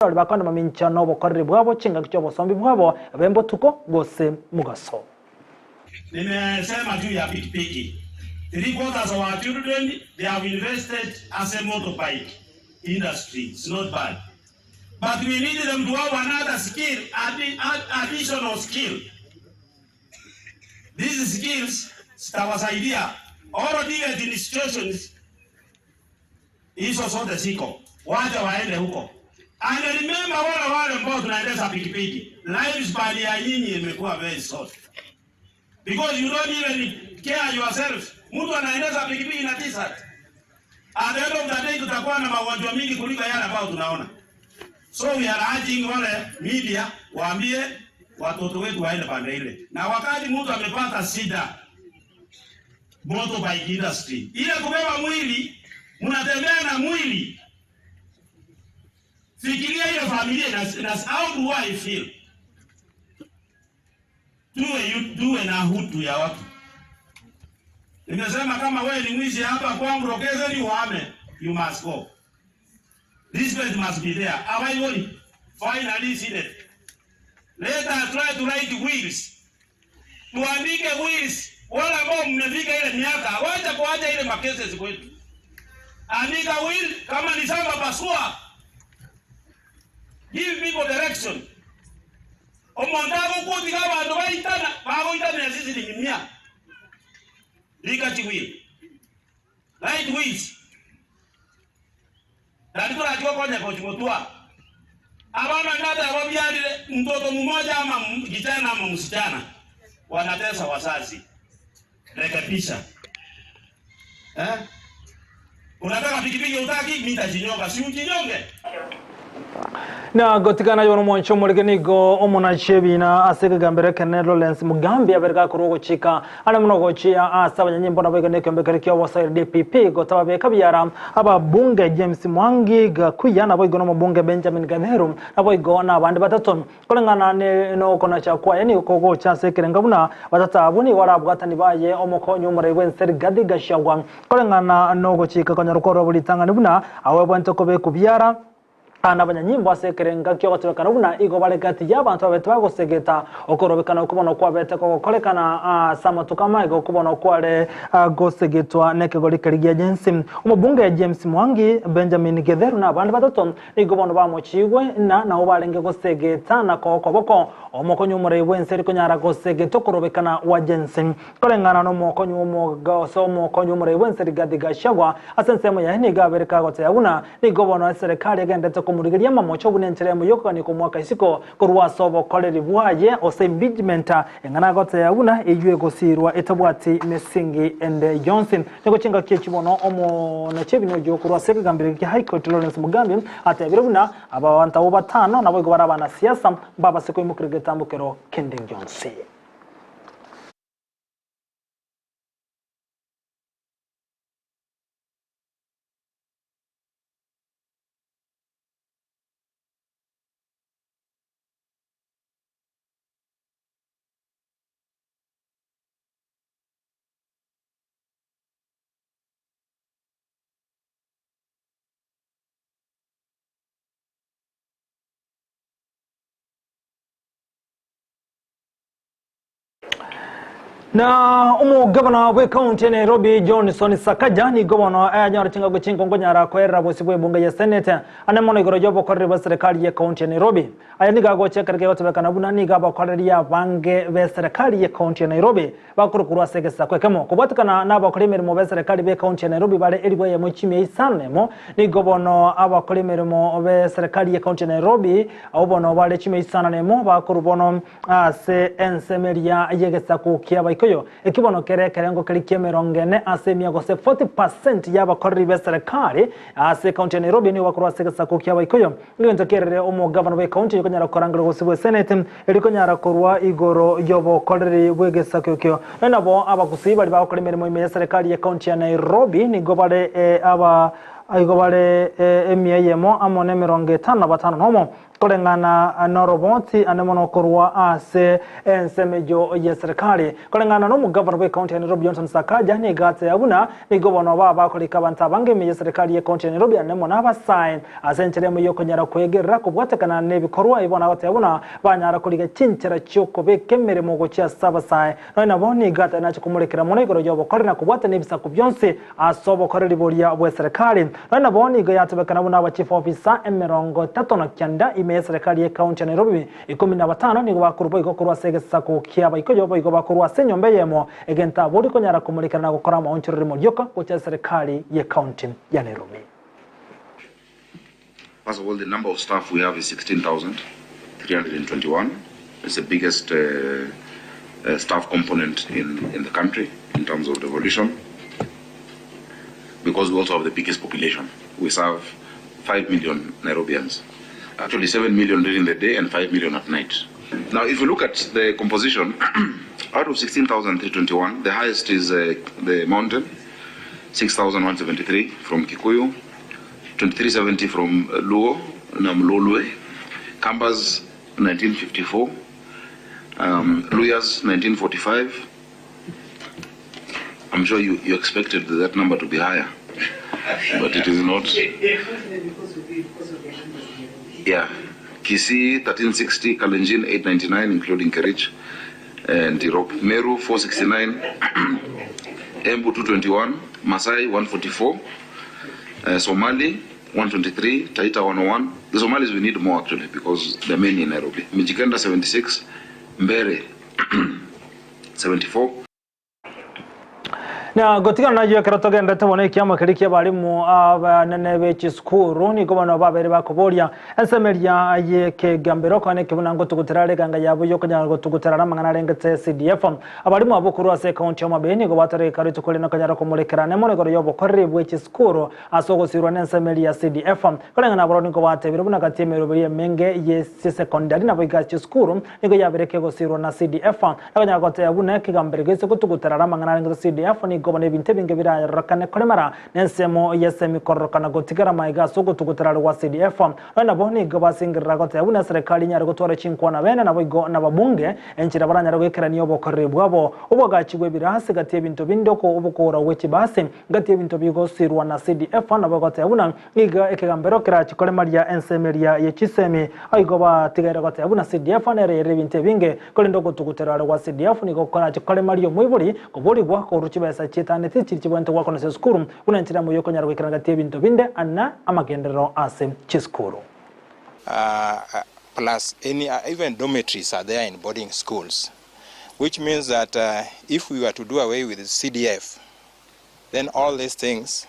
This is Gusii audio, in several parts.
Abarori bakwane mamincha nobokoreri bwabo chingaki chi'obosombi bwabo, ebe mbotuko gose mogaso. Nimesema juu ya pikipiki. Three quarters of our children they have invested as a motorbike industry. It's not bad. But we need them to have another skill, additional skill. These skills zitawasaidia all TVET institutions Hizo zote ziko, wacha waende huko. And remember wale wale ambao tunaendesha pikipiki, lifespan ya nyinyi imekuwa very short. Because you don't even care yourself. Mtu anaendesha pikipiki na t-shirt. At the end of the day tutakuwa na magonjwa mingi kuliko yale ambayo tunaona. So we are urging wale media waambie watoto wetu waende pande ile. Na wakati mtu amepata shida motorbike industry. Ile kubeba mwili, mnatembea na mwili. Fikiria ile familia na, na how do I feel? Tuwe, yu- tuwe na hutu ya watu. Nimesema kama wewe ni mwizi hapa kwangu Rokezeni uhame, you must go. Respect must be there. Abaibori, finally seated. Let us try to write wills. Tuandike wills. Wale ambao mmefika ile miaka, wacha kuacha ile makesi kwetu. Andika will, kama ni shamba pasua. Give people direction. Omonto agokutika abanto baitana, bagoitanera sisi ni Rika chiwil. Write wills. Nari torachi gokonya gochi gotwa. Abana ng'ate ababiarire mtoto mmoja ama kijana ama msichana wanatesa wazazi. Rekebisha. Eh? Unataka pikipiki utaki, mimi nitajinyonga. Si ujinyonge. Na gotigana yono omwancho omorege nigo omonachi ebina ase ekegambero ekenene Lawrence Mugambi abere gakorwa ogochika are mono gochia ase abanyanyimbo naboigo nekeombe keria kia obosairi DPP gotababeka biara ababunge James Mwangi Gakuya naboigo nomobunge Benjamin Gatheru naboigo nabande batato koreng'ana ne nokonacha kwaye nigo kogocha ase ekerenga buna batato abwo nigo arabwatani baye omokonyi omorai bwense Rigathi Gachagua koreng'ana nogochika konyora korwa ritang'ani buna awebwente kobekwa biara Aa nabanyanyimbo ase ekerenga ki'ogotebekana buna igo bare gati y'abanto babete bagosegeta okorobekana okobona kwabete kogokorekana ase amatuko amaiga okobona kware gosegetwa nekegori keria gia Jensi. Omobunge James Mwangi, Benjamin Getheru na abande batato nigo bono bamochigwe na nabo barenge gosegeta na koa okoboko omokonyi omorai bw'ense rikonyara gosegeta okorobekana gwa Jensi. Koreng'ana nomokonyi omoga ase omokonyi omorai bw'ense Rigathi Gachagua ase ensemo yaye nigo abere kagoteba buna Nigo bono eserekari egenderete komorigeria amamocho buna enchera emo y'okogania komoaka isiko korwa ase obokoreri bwaye gose impeachment, eng'ana agoteeba buna eyio egosiirwa etabwati mesingi ende yonsi. Nigo chingaki echi bono omonachebini oyio korwa ase ekegambero kia High Court Lawrence Mugambi atebire buna abanto abwo batano naboigo bare abanasiasa mbabase koimokeria getambokero kende gionsi. Na omogavana bw'ekaunti ya Nairobi Johnson Sakaja nigo bono anyore chingako chinkongo nyara koerera bosio bw'ebunge ya Senate ane mono igoro y'obokoreri bwa serikali y'ekaunti ya Nairobi. Aya nigo agochia ekero kegotebekana buna nigo abakoreri abange b'eserekari y'ekaunti ya Nairobi bakorukurwa ase egesaku ekemo. Kobwatekana nabakori emeremo b'eserekari b'ekaunti ya Nairobi bare elifu eyemo chimia isano nemo nigo bono abakori emeremo b'eserekari y'ekaunti ya Nairobi abwo bono bare chimia isano nemo bakorwa bono Ase ensemo eria y'egesaku ki'Abaikoyo, ekio bono kere ekerengo keria ki'emerongo ene ase emia gose 40% y'abakoreri b'eserekari ase ekaunti ya Nairobi nigo bakorwa ase egesaku ki'Abaikoyo. Egento kerere omogavana bw'ekaunti eyio konyara korangerwa gose bw'eseneti erio konyara korwa igoro y'obokoreri bw'egesaku ekio. Nonya nabo abagusii baria bagokora emeremo ime y'eserekari y'ekaunti ya Nairobi nigo bare aba. Igo bare emia eyemo amo nemerongo etano na batano nomo, koreng'ana noroboti ande mono korwa ase ensemo eyio y'eserekari. Koreng'ana nomogavana bw'ecounty ya Nairobi Johnson Sakaja nigo ateba buna nigo bono baba bakorika abanto abange ime y'eserekari y'ecounty ya Nairobi ande mono abasae ase enchera emo y'okonyara kwegerera kobwatekana nebikorwa ebi bono agoteba buna banyara korigia chinchera chiokobeka emeremo gochia ase abasae Nonya nabo nigo atari nache komorekera mono igoro y'obokori na kobwatana ebisaku bionsi ase obokoreri boria bw'eserekari. Nonya nabo nigo yatebekana buna aba chief officer 39 ime y'eserekari y'ecounty ya Nairobi, 15 nigo bakorwa boigo korwa ase egesaku ki'Abaikoyo boigo bakorwa ase enyomba eyemo, egento abori konyara komorekera na gokora amaonchoreri morioka gocha eserekari y'ecounty ya Nairobi. First of all, the number of staff we have is 16,321. It's the biggest uh, uh, staff component in, in the country in terms of devolution because we also have the biggest population. We serve 5 million Nairobians. Actually, 7 million during the day and 5 million at night. Now, if you look at the composition, out of 16,321, the highest is uh, the mountain, 6,173 from Kikuyu, 2370 from uh, Luo, Namlolwe, Kambas 1954, um, Luyas 1945. I'm sure you, you expected that number to be higher, but it is not. Yeah. Kisii 1360, Kalenjin 899, including Kerich and Tirop. Meru 469, Embu 221, Masai 144, uh, Somali 123, Taita 101. The Somalis we need more actually because they're many in Nairobi. Mijikenda 76, Mbere 74. Na gotigana nayio ekero togenderete bono ekiama keria ki'abarimu abanene be chisukuru nigo bono babere bakoboria ensemo eria y'ekegambero kwane ekebuna ngotugutera are eganga yabo y'okonyara gotugutera are amang'ana arengete CDF. Abarimu abwo korwa ase ekaunti ya Homa Bay nigo batara ekero rituko riria nokonyara komorekerana mono igoro y'obokoreri bwe chisukuru ase ogosirwa nensemo eria ya CDF. Koreng'ana abaroro nigo batebire buna gati y'emeroberi emenge ye chisekondari naboigo ase chisukuru nigo yabere kegosirwa na CDF. Nakonyara goteba buna ekegambero gese gotugutera are amang'ana arenge CDF nigo bono ebinto ebinge birarorekane koremera nensemo y'esemi kororokana gotigara maiga ase ogotugutera are gwa CDF. Nonya nabo nigo basingerera goteba buna eserekari enyare gotwara chinkwana bene naboigo nababunge enchera baranyare goikerania obokoreri bwabo obwagachi bw'ebirasi gati y'ebinto binde oko obokoora gwe chibasi gati y'ebinto bigosirwa na CDF nabo goteba buna iga ekegambero kerachi koremaria ensemo eria ye chisemi aigo batigaire goteba buna CDF nere erire ebinto ebinge korende ogotugutera are gwa CDF nigo korachi koremaria omoibori koborigwa korwa chibesa chietaneti chiri chibwenerete goakanwa ase esukuru buna enchera emo yokonyara goikerana gati y'ebinto binde ana amagenderero ase chisukuru. Uh, plus any uh, even dormitories are there in boarding schools which means that uh, if we were to do away with CDF then all these things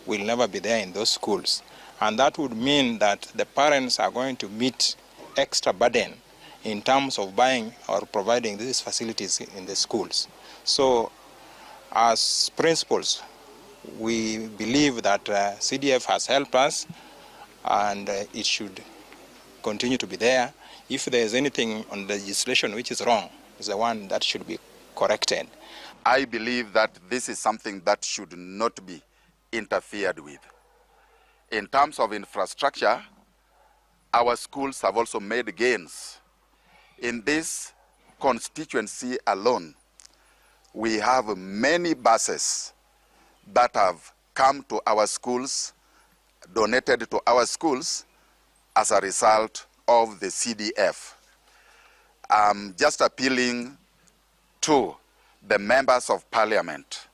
will never be there in those schools and that would mean that the parents are going to meet extra burden in terms of buying or providing these facilities in the schools. So as principals, we believe that uh, CDF has helped us and uh, it should continue to be there. If there is anything on the legislation which is wrong, is the one that should be corrected. I believe that this is something that should not be interfered with. In terms of infrastructure, our schools have also made gains. In this constituency alone, we have many buses that have come to our schools, donated to our schools as a result of the CDF. I'm just appealing to the members of parliament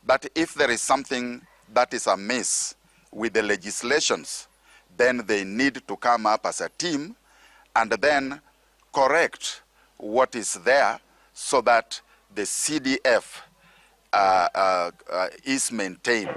that if there is something that is amiss with the legislations, then they need to come up as a team and then correct what is there so that the CDF uh, uh, uh, is maintained.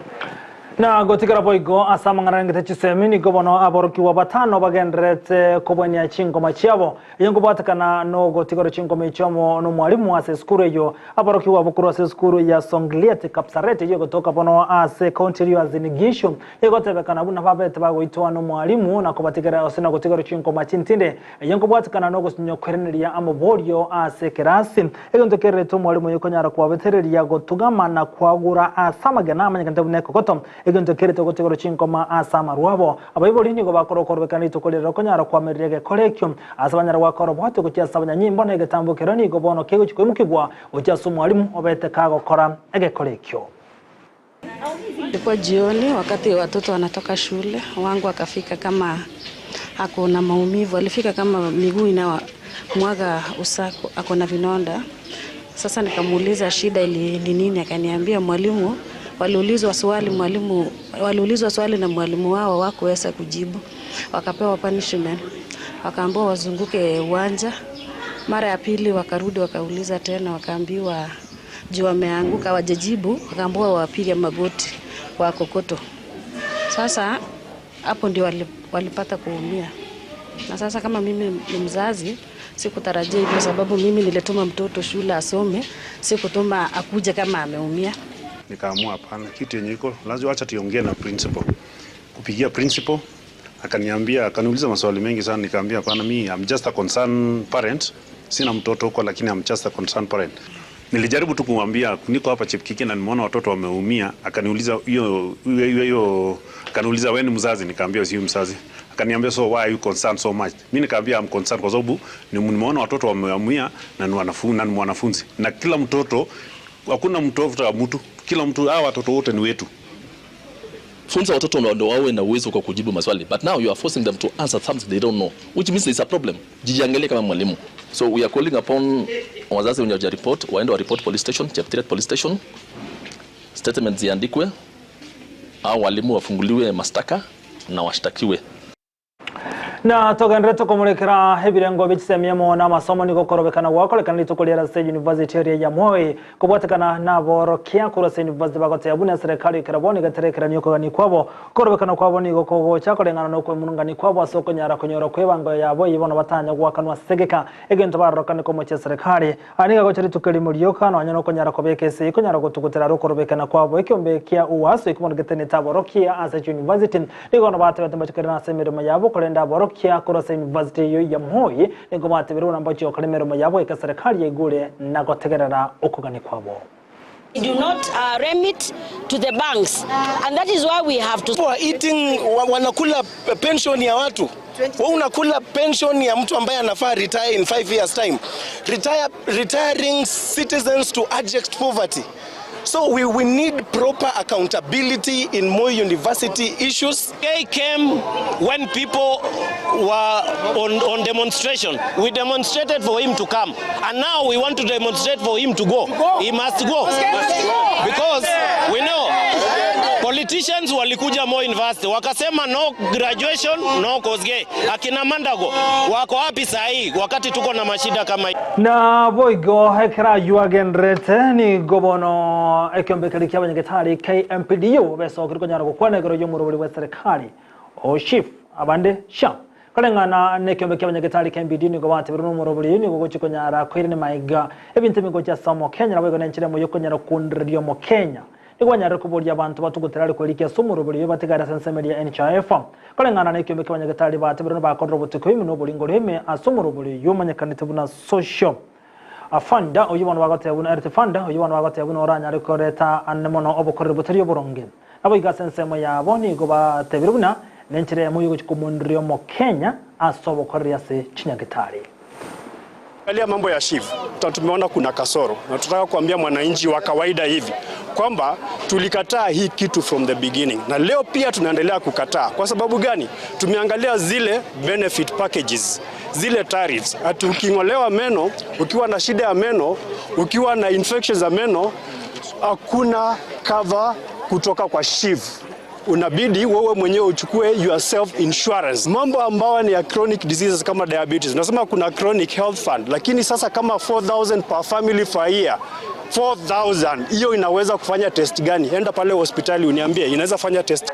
Na gotigara boigo ase amang'ana arengete chisemi, nigo bono aborokigwa batano bagendererete kobwania chingoma chiabo. Eyio nkobwatekana nogotigora chingoma echio amo nomwalimu ase esukuru eyio. Aborokigwa abwo korwa ase esukuru ya Songliet Kapsaret eyio egotoka bono ase ekaunti eria ya Uasin Gishu, egotebekana buna babete bagoitwa nomwalimu na kobatigera gose na gotigora chingoma chintinde. Eyio nkobwatekana nogosinyokoiraneria amaborio ase ekerasi, egento kererete omwalimu oyo konyara kobabetereria gotugama na kwagura ase amagena amanyekante buna ekogoto. Egento kerete gotigoro chinkoma ase amarwa abo. Abaibori nigo bakora okorobekana rituko riria rokonyara koamerera egekora ekio, ase banyare goaka oroboti gochia ase abanyanyimbo, na egetambo keria nigo bono kegochia koimokigwa gochia ase omwalimu obete kagokora egekora ekio. Ilikuwa jioni wakati watoto wanatoka shule, wangu akafika kama ako na maumivu, alifika kama miguu inamwaga usaku, ako na vinonda. Sasa nikamuuliza shida ili ni nini, akaniambia mwalimu, waliulizwa swali mwalimu, waliulizwa swali na mwalimu wao hawakuweza kujibu, wakapewa punishment, wakaambiwa wazunguke uwanja. Mara ya pili wakarudi wakauliza tena, wakaambiwa juu wameanguka wajajibu, wakaambiwa wapige magoti kwa kokoto. Sasa hapo ndio walipata kuumia. Na sasa kama mimi ni mzazi, sikutarajia hivyo, sababu mimi nilituma mtoto shule asome, sikutuma akuje kama ameumia. Nikaamua hapana, kitu yenye iko lazima acha tuongee na principal. Kupigia principal akaniambia, akaniuliza maswali mengi sana, nikaambia hapana, mi I'm just a concerned parent, sina mtoto huko, lakini I'm just a concerned parent. Nilijaribu tu kumwambia niko hapa Chepkiki na nimeona watoto wameumia. Akaniuliza hiyo hiyo hiyo, akaniuliza wewe ni mzazi? Nikaambia si mzazi. Akaniambia so why are you concerned so much? Mimi nikaambia I'm concerned kwa sababu nimeona watoto wameumia na ni wanafunzi, na ni mwanafunzi, na kila mtoto, hakuna mtoto wa mtu, kila mtu, hawa watoto wote ni wetu. Funza watoto ndio wawe na uwezo kwa kujibu maswali, but now you are forcing them to answer something they don't know, which means there's a problem. Jiangalie kama mwalimu. So we are calling upon wazazi wenye hawajaripoti waende wa report police station, Cheptiret police station, statements ziandikwe au walimu wafunguliwe mashtaka na washtakiwe. Na togenderete tokomorekera ebirengo bichisemiemo na amasomo nigo korobekana gwakorekana rituko ria ase University area ya Moi kobwatekana na aborokia korwa ase university bagoteba buna serikali ekero bono egaterekerania okogania kwabo korobekana kwabo nigo kogocha koreng'ana na okwemurungania kwabo ase okonyara konyora kwebango yabo eyio bono batanya goakanwa ase egeka egento barorokane komochia serikali Aya nigo agocha rituko erimo rioka, nonya nokonyara kobeka ase ekonyara gotugutera are okorobekana kwabo ekiombe kia UWASU ekio getenete aborokia ase chiuniversity. Nigo bono batebete mbachikerere ase emeremo yabo, korende aborokia korwa ase university eyio ya Moi nigo batebire buna mbachi gokora emeremo yabo goika serikali yaigure na gotegerera okogania kwabo. do not remit to the banks and that is why we have to People are eating, wanakula pension ya watu. Wewe unakula pension ya mtu ambaye anafaa retire in 5 years time. Retiring citizens to abject poverty. So we need proper accountability in Moi University issues. They came when people were on demonstration. We demonstrated for him to come. And now we want to demonstrate for him to go. He must go. Because we know politicians walikuja Moi University wakasema no graduation, no Kosgei. Akina Mandago wako wapi saa hii wakati tuko na mashida kama hii? Na boigo ekero aywo agenderete nigo bono ekiombe keria kia abanyagetari KMPDU besokire konyara gokwana igoro y'omorobori bwa serikali o SHIF abande SHA koreng'ana na ekiombe kia abanyagetari KMPDU nigo batebire n'omorobori oyo nigo gochia konyara koirania maiga ebinto ebigochia ase omokenya naboigo nenchera emo yokonyara kondereria omokenya nigo banyarire koboria abanto batugutera are korikia ase omorobori oyo batigare ase ensemo eria NHIF koreng'ana na ekiombe kia abanyagetari batebire bakorire obotuko ime na oboringo ime ase omorobori oyo omanyekanete buna social fund oyo bono bagoteba buna health fund oyo bono bagoteba buna oranyare koreta ande mono obokoreri botari oboronge. Naboigo ase ensemo yabo nigo batebire buna nenchera eyemo yogochia komondereria omokenya ase obokoreri ase chinyagetari. Angalia mambo ya SHIF, tumeona kuna kasoro na tunataka kuambia mwananchi wa kawaida hivi kwamba tulikataa hii kitu from the beginning, na leo pia tunaendelea kukataa. Kwa sababu gani? Tumeangalia zile benefit packages, zile tariffs, ati uking'olewa meno, ukiwa na shida ya meno, ukiwa na infections za meno, hakuna cover kutoka kwa SHIF. Unabidi wewe mwenyewe uchukue your self insurance. Mambo ambayo ni ya chronic diseases kama diabetes, unasema kuna chronic health fund, lakini sasa kama 4000 per family per year, 4000 hiyo inaweza kufanya test gani? Enda pale hospitali uniambie inaweza fanya test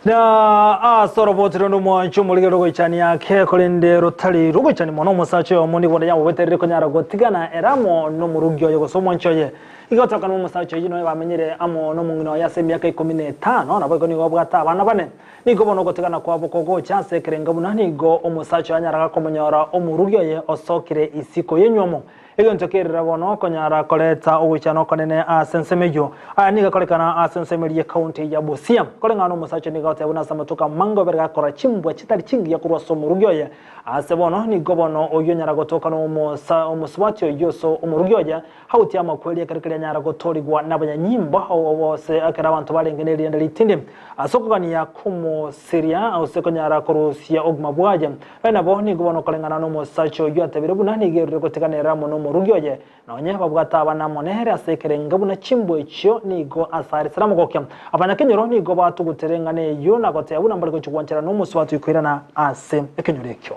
Na ase oroboti rende omwancho omorige rogoichania ake, korende rotari rogoichania mono omosacha oyomo nigo onde yamobeterire konyara gotigana eramo nomorugi oye gose omwancho oye. Igo gotoka nomosacha oyio noyo bamenyire amo nomong'ina oye ase emiaka ikomi na etano, naboigo nigo babwate abana bane. Nigo bono ogotigana kwabo kogocha ase ekerengo buna nigo omosacha oyo anyaraga komonyora omorugi oye osokire isiko y'enywomo. Egento kerire bono konyara koreta ogoichana okonene ase ensemo eyio. Aya nigo akorekana ase ensemo eria y'ecounty ya Busia. Koreng'ana nomosacha nigo agoteba buna ase amatuko amange obere gakora chimbwa chitari chingiya korwa ase omorugi oye. Ase bono nigo bono oyio onyara gotoka nomosa omosubati oyio ase omorugi oye Gautia amakweri ekero keria anyara gotoorigwa nabanyanyimbo gose ekero abanto barenge nerienda ritindi ase okogania kw'omosiria gose konyara korusia obogima bwaye. Naende nabo nigo bono koreng'ana nomosacha oyio atebire buna nigo erure gotiganera amo nomorugi oye, nonye babwate abana amo nere ase ekerengo buna chimbwa echio nigo asaresire amagokia. Abanyakenyoro nigo batugutere eng'ana eyio na goteba buna mbare gochia gwancherana nomosubati okoirana ase ekenyoro ekio.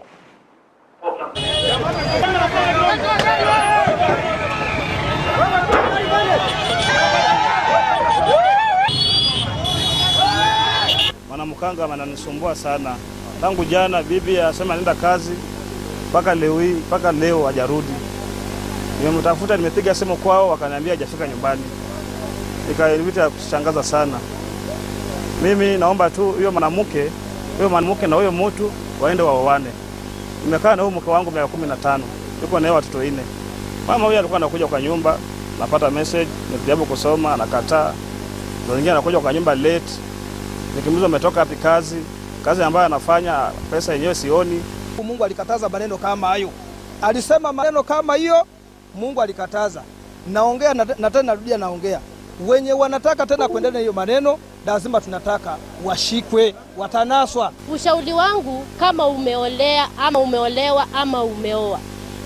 Mwanamkanga ananisumbua sana tangu jana, bibi asema anaenda kazi mpaka leo hii, mpaka leo hajarudi. Nimemtafuta, nimepiga simu kwao, wakaniambia hajafika nyumbani. Nikaivita ya kushangaza sana. Mimi naomba tu huyo mwanamke, huyo mwanamke na huyo mtu waende waoane. Nimekaa na huyu mke wangu miaka 15, yuko naye watoto nne. Mama huyu alikuwa anakuja kwa nyumba, napata message, nikijaribu kusoma anakataa. Saa zingine anakuja kwa nyumba late, nikimuuliza umetoka wapi kazi, kazi ambayo anafanya pesa yenyewe sioni. Mungu alikataza maneno kama hayo, alisema maneno kama hiyo, Mungu alikataza. Naongea na tena narudia, naongea wenye wanataka tena kuendelea na hiyo maneno, lazima tunataka washikwe, watanaswa. Ushauri wangu kama umeolea ama umeolewa ama umeoa,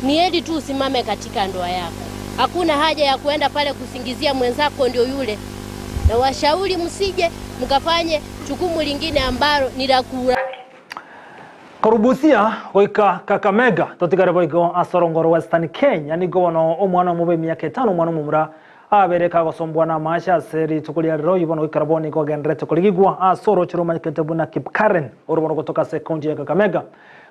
ni heri tu usimame katika ndoa yako. Hakuna haja ya kuenda pale kusingizia mwenzako ndio yule. Na washauri msije mkafanye jukumu lingine ambalo ni la kula. Korwa Busia goika Kakamega totigare boigo ase orongoro rwa Western Kenya nigo bono omwana omobe emiaka etano omwana omomura abeire kagosombwa namache ase rituko ria rero oyio bono goikera bono nigo agendererete korigigwa ase oroche romanyekete buna Kipkaren oro bono gotoka ase ecounty ya Kakamega.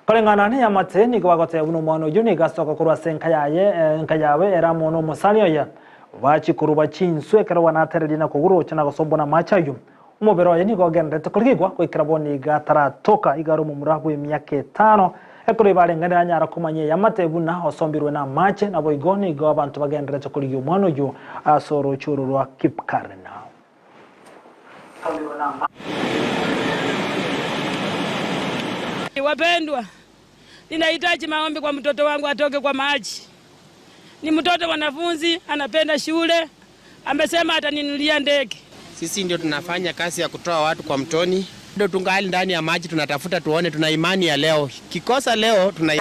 Koreng'ana neyamate nigo bagoteba buna omwana oyio nigo asoka korwa ase enka yaye enka yabe ere amo nomosani oye bachia koruba chinswe ekero banatereria na kogwa oroche na gosombwa namache ayio. Omobere oye nigo ogendererete korigigwa goikera bono iga ataratoka, iga are omomura bw'emiaka etano. Ekero ibareng'anire anyara komanya eyamate buna osombirwe namache, naboigo nigo abanto bagendererete korigia omwana oyio ase orooche oro rwa Kipkarena. Wapendwa, ninahitaji maombi kwa mtoto wangu atoke kwa maji. Ni mtoto mwanafunzi, anapenda shule, amesema ataninunulia ndege. Sisi ndio tunafanya kazi ya kutoa watu kwa mtoni, bado tungali ndani ya maji tunatafuta tuone, tuna imani ya leo kikosa leo tuna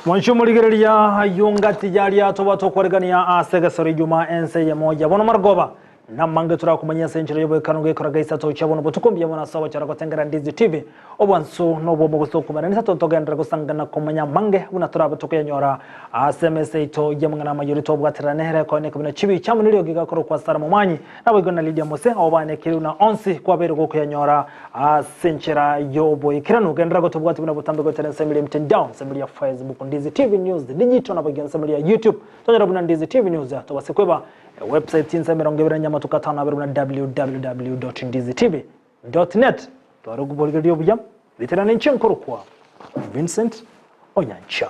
Mwanche omorigereria ayio ngati yaria toba tokwaregania ase egesero ijuma ense eyemo ya bono marogoba Namange torakomanyia ase enchera y'oboikano gekora gaisato chia bono botuko mbuya mono ase ogochora gotengera Ndizi TV. Obwansu nobwomo gose okomera nisato togenderere gosangana komanya amange buna torabe tokoyanyora ase emesa yaito y'amang'ana amayori tobwaterane ere koeneka buna chibi chiamo neriogi gakorokwa Sarah Momanyi naboigo na Lydia Mose obane keri buna onsi kwabeire gokoyanyora ase enchera y'oboikeranu. Genderera gotobwati buna botambe goetera ensemo eria mtandao ensemo eria Facebook Ndizi TV News Digital naboigo ensemo eria YouTube tonyora buna Ndizi TV News tobase kweba Ewebsite chinsa 24 amatuko 52 buna www.ndizitv.net. Tware okoborigereria obuya, ritirana inche nkorokwa Vincent Onyancha.